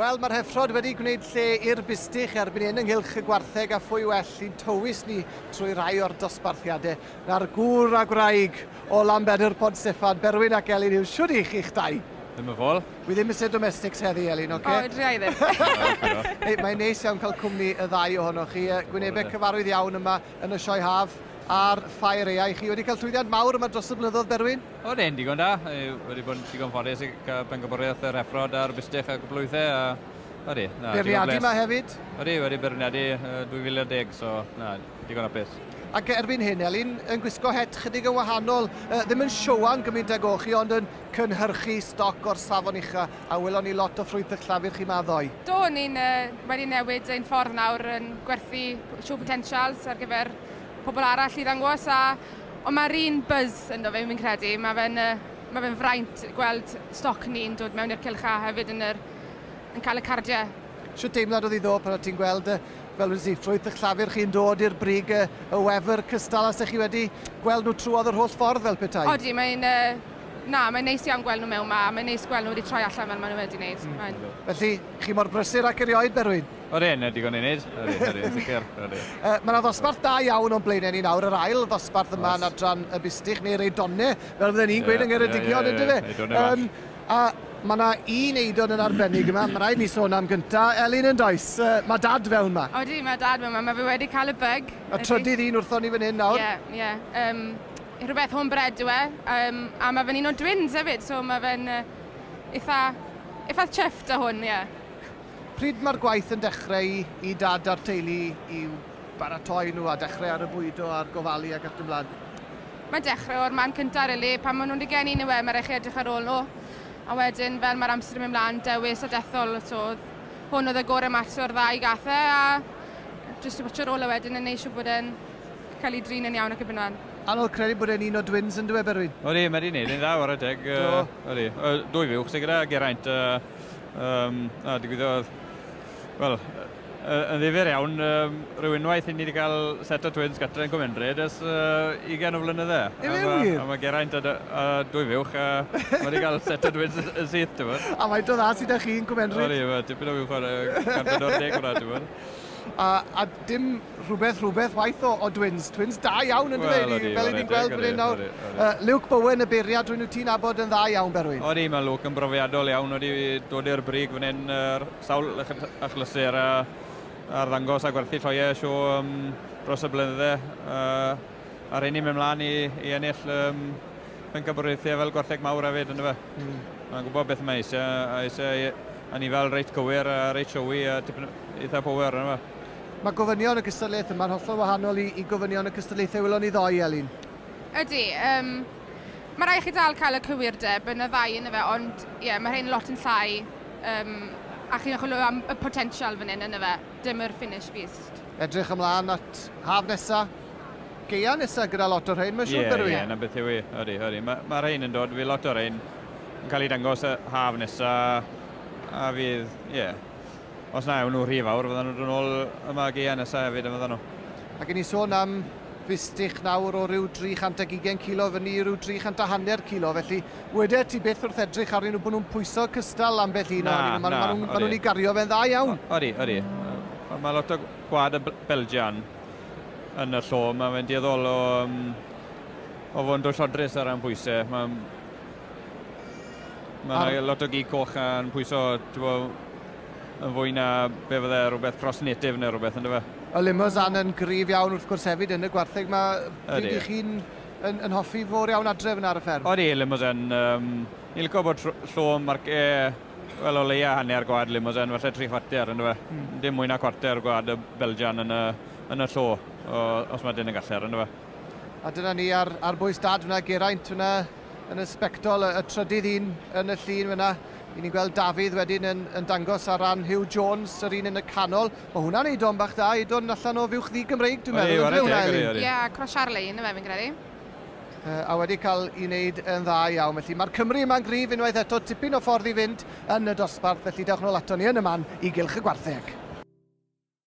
Wel, mae'r heffrod wedi gwneud lle i'r bustych erbyn hyn ynghylch y gwartheg a phwy well i'n tywys ni trwy rai o'r dosbarthiadau na'r gŵr a gwraig o Lanbedr Pont Steffan, Berwyn ac Elin Hughes. Shwd i chi'ch dau? Ddim yn fol. Wi ddim eisiau domestics heddi, Elin, oce? O, dria i ddim. Hei, mae'n neis iawn cael cwmni y ddau ohonoch chi. Gwynebau cyfarwydd iawn yma yn y sioe haf a'r ffair eau. Chi wedi cael llwyddiant mawr yma dros y blynyddoedd, Berwyn? O, dyn, digon da. Wedi bod yn digon ffodus i gael pencampwriaeth yr heffrod a'r bustych a cwpl o weithiau. A, odi, na, Beirniadu yma hefyd? Odi, wedi beirniadu 2010, so na, digon hapus. Ac erbyn hyn, Elin, yn gwisgo het chydig yn wahanol, ddim yn siowan gymaint ag o'ch chi, ond yn cynhyrchu stoc o'r safon ucha, a welon ni lot o ffrwyth eich llafur chi ma ddoe. Do, ni'n wedi newid ein ffordd nawr yn gwerthu show potentials ar gyfer pobl arall i ddangos, a ond mae'r un buzz ynddo fe, fi'n credu. Mae fe'n ma fe fraint gweld stoc ni'n dod mewn i'r cylch a hefyd yn cael y cardiau. Shwt deimlad oedd i ddo pan ti'n gweld, fel wedi ffrwyth eich llafur chi'n dod i'r brig y wefr cystal a chi wedi gweld nhw trwodd yr holl ffordd fel petai? Odi, mae'n na, mae'n neis iawn gweld nhw mewn ma, mae'n neis gweld nhw wedi troi allan fel maen nhw wedi wneud. Felly, chi mor brysur ac erioed, Berwyn? Odi, na, digon i wneud. Odi, odi, sicr. Odi. Mae yna ddosbarth da iawn o'n blaenau ni nawr, yr ail ddosbarth yma yn adran y bustych, neu'r eidonau, fel fydden ni'n gweud yng Ngheredigion, ynddo fe? A mae yna un eidon yn arbennig yma, mae rhaid ni sôn am gynta, Elin yn does, mae dad fewn ma. Odi, mae dad fewn ma, mae fe wedi cael y bug. Y trydydd un wrthon ni fan hyn nawr. Ie, ie. Rhywbeth homebred yw e, a mae fe'n un o twins hefyd, so mae fe'n eitha chuffed â hwn, ie. Yeah. Pryd mae'r gwaith yn dechrau i dad a'r teulu i baratoi nhw a dechrau ar y bwydo a'r gofalu ac at ymlaen? Mae'n dechrau o'r man cyntaf, really. Pan maen nhw'n geni nhw e, mae rhaid chi edrych ar ôl nhw. A wedyn, fel mae'r amser yn mynd mlaen, dewis a dethol, so hwn oedd y gorau mas o'r ddau gath e, a jyst i watch ar ôl e wedyn yn neud siŵr bod e'n cael ei drin yn iawn ac yn bynna'n. Anodd credu bod e'n un o twins yn dweud, Berwyn? Odi, mae wedi gwneud yn dda, whare teg. Odi, dwy fuwch sydd gyda Geraint. A digwyddodd, wel, yn ddifyr iawn, rhyw unwaith i ni wedi cael set o twins gatre yn Cwm ers 20 o flynydde. Yw wir? A mae Geraint a dwy fuwch, a mae wedi cael set o twins yn syth, ti'n bod. A mae dod dda sydd â chi yn Cwm Odi, mae tipyn o fuwch ar 140 hwnna, ti'n bod. A dim rhywbeth waith o twins. Twins da iawn yn dweud, fel i ni'n gweld fan hyn nawr. Luke Bowen, y beirniad, rwy'n nhw ti'n nabod yn dda iawn, Berwyn? Odi, mae Luke yn brofiadol iawn, wedi dod i'r brig fan hyn sawl achlysur a arddangos a gwerthu lloiau sio dros y blynydde. A rheini mynd mlaen i ennill pencampwriaethau fel gwartheg mawr hefyd, ynddo fe. Mae'n gwybod beth mae eisiau, a eisiau anifail reit gywir a reit showy a tipyn eitha power, ynddo fe. Mae gofynion y gystadleuaeth yma'n hollol wahanol i gofynion y cystadlaethau welon ni ddoe, Elin. Ydy. Mae rhaid chi dal cael y cywirdeb yn y ddau yn y fe, ond ie, yeah, mae rhain lot yn llai. A chi'n chwilio am y potensial fan hyn yn y fe, dim yr finish beast. Edrych ymlaen at haf nesa, gaea nesa gyda lot o'r rhain, mae'n siŵr, Berwyn? Ie, yeah, na beth yw i. Odi, odi. Mae rhain yn dod, fi lot o'r rhain yn cael ei dangos y haf nesa, a fydd, ie. Yeah. Os na ewn nhw rhy fawr, fyddan nhw'n dod nôl yma gaea nesaf hefyd, yn fyddan nhw. Ac i ni sôn am fustych nawr o ryw 320 kilo fyny i ryw 350 kilo, felly wede ti byth wrth edrych arnyn nhw bod nhw'n pwyso cystal ambell un ohonyn nhw. Maen nhw'n ei gario fe'n dda iawn. Odi, odi. Mae lot o gwad y Belgian yn y llo. Mae fe'n dueddol o fod yn dwyllodrus ar ran pwysau. Mae lot o gig coch yn pwyso yn fwy na be fydde rhywbeth cross-native neu rhywbeth, ynddo fe? Y Limousin yn gryf iawn wrth gwrs hefyd yn y gwartheg. Mae pryd i chi'n yn hoffi fawr iawn adref yn ar y fferm? Odi, Limousin. Ni'n licio bod llo marce, wel, o leia hanner gwad Limousin, falle 3/4, ynddo fe? Dim mwy na cwarter gwad y Belgian yn y llo, os mae dyn yn gallu, ynddo fe? A dyna ni ar bwys dad fyna, Geraint fyna yn y sbectol, y trydydd un yn y llun fyna. I ni'n gweld Dafydd wedyn yn dangos ar ran Hugh Jones, yr un yn y canol. Mae hwnna'n eidon bach da, eidon allan o fuwch ddu Gymreig, dwi'n meddwl. Ie, cross Charlie, yna fe, fi'n credu. A wedi cael ei wneud yn dda iawn. Felly mae'r Cymru yma'n gryf unwaith eto, tipyn o ffordd i fynd yn y dosbarth, felly dewch nôl ato ni yn y man i gylch y gwartheg.